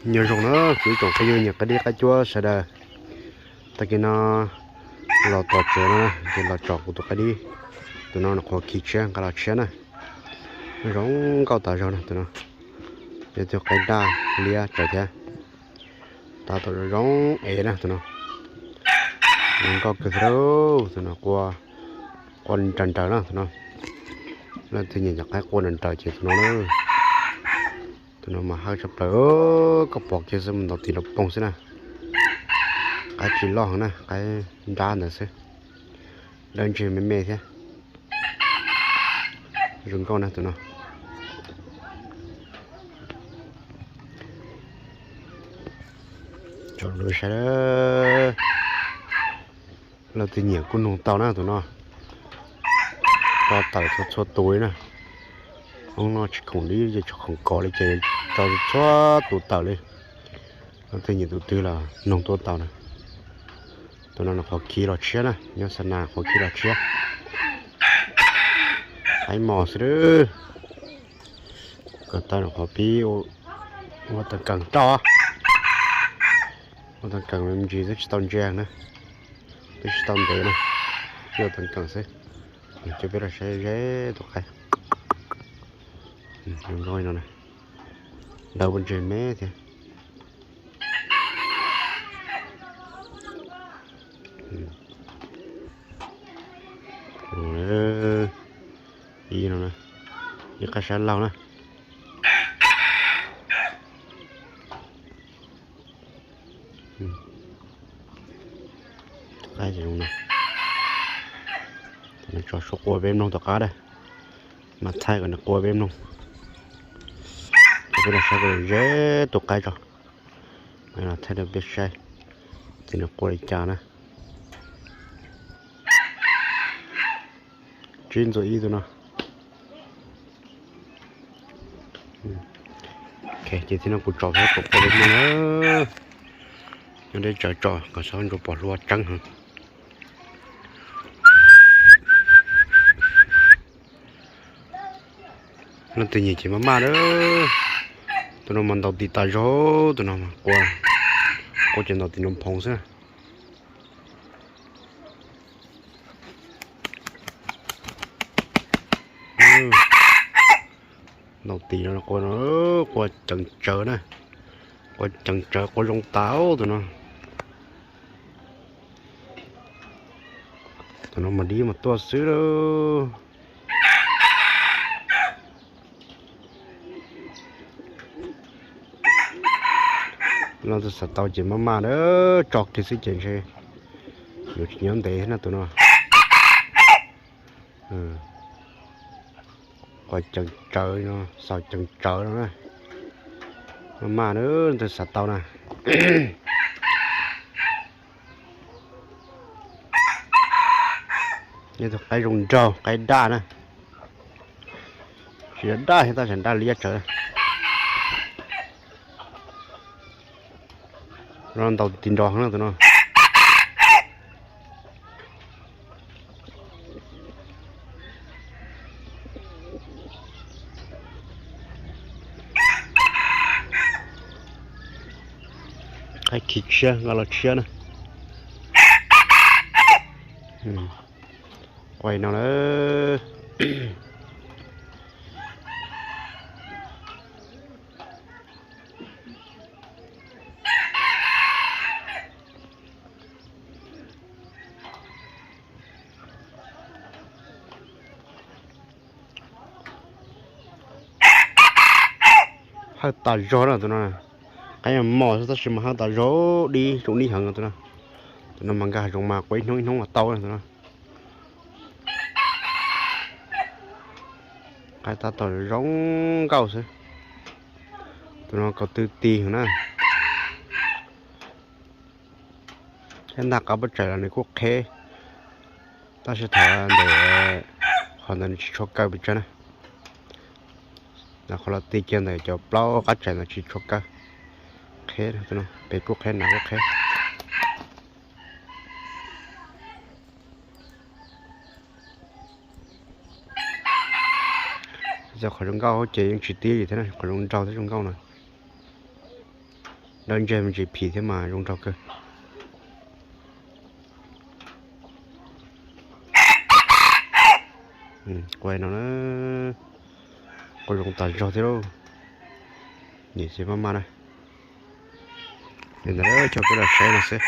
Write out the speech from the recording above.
Nyob zoo na kuv ib tsoom phooj ywg nyiam qaib dib qaib cuab sawv daws. Tag kis no los tom tsev no ces los tsom kuv tus qaib dib. Tus no qhuav khi tshiab nqa los tshiab na. Zoo nkauj tas zog na tus no. Yog tus qaib daj liab tsawv thiab. Tab tom zoo zoo es na tus no. Zoo nkauj kawg thiab tus no, qua nraws nraws na tus no. Leej twg nyiam cov qaib qua nraws nraws ces tus no na. Tus no mas hawj tshaj plaws, koj pom kiag xwb mus ntaus tim los poog xwb na. Qaib tsis loj heev na, qaib nrab ntawd xwb. Dawb ntseg me me thiab. Zoo nkauj na tus no. Tsom lus saib, leej twg nyiam kuj noog tau na tus no. Tso tawm txhua txhua tus li na. Hoob no tsis khoom dib ces tsis khoom kov li ces tso txhua tus tawm li. Leej twg nyiam tus twg los noog tuaj tau na. Tus no qhuav khi los tshiab na, nyob xa nas qhuav khi los tshiab. Qaib mos xwb. Kom tau qhov pib ua tag kees rau. Ua tag kees me ntsis twb tsis tau ntsia na. Twb tsis tau ntev na. Tsis ua tag kees xwb. Coj peb los saib ze tus qaib. Zoo nkauj no, dawb paug ntseg me thiab. Ib no, ib qab sab laug na. Qaib zoo no. Tso suab qua peb mloog tom qab na. Mas thaij kom nws qua peb mloog. Peb los saib ze tus qaib tso. Thaij rau peb saib ces nws qua li cas na. Tsib ntxuam ib tus no. Ces tib no kuv tso peb qua peb mloog na. Nyob deb tsawv tso kom txhob ntsuas pom hlua tseeb heev. Leej twg nyiam ces maj maj na. Tus no mas ntaus tis tas zog, tus no mas qua, qua ces ntaus tis no phoov xwb. Ntaus tis no qua, qua ceev tsawv na. Qua ceev tsawv qua zoo tas tus no. Tus no mas dib mas tuaj xwb lauj. Leej twg xav tau ces maj maj na, tso kiag xwb ces ntshe yuav tsis nyob ntev na tus no. Qua ceev tsawv no, xaus ceev tsawv no na. Maj maj na, leej twg xav tau na. Yog tus qaib zoo nraug, qaib daj na. Tsis daj thiab tab sis daj liab tsawv. Ntaus tis nrov heev na tus no. Qaib khi tshiab, nqa los tshiab na. Qua no lawm. Hawj tas zog na tus no. Qaib mos xwb tab sis mas hawj tas zog, dib zoo dib heev tus no. Tus no mas nkag hav zoov mas qua ib hnub ib hnub mas tau na tus no. Qaib tab tom zoo nkauj xwb. Tus no kaus twb ti heev na. Thiab ntaj qab pob tsaig los nws kuj qheb, tab sis thaum ntawm qhov ntawd nws tsis tshua kaw pes tsawg na. Qhov los ti kiag ntawm cov plaub qab tsaig ntawd tsis tshua kaw. Qheb, pes kuj qheb, nas kuj qheb. Qhov zoo nkauj ces yeej tsis tib li thiab, qhov zoo nraug thiab zoo nkauj no. Dawb ntseg me ntsis phim thiab mas zoo nraug kawg. Qua no na, qua zoo tas zog thiab lauj. Nim xwb maj maj na. Li ntawd coj peb los saib no xwb.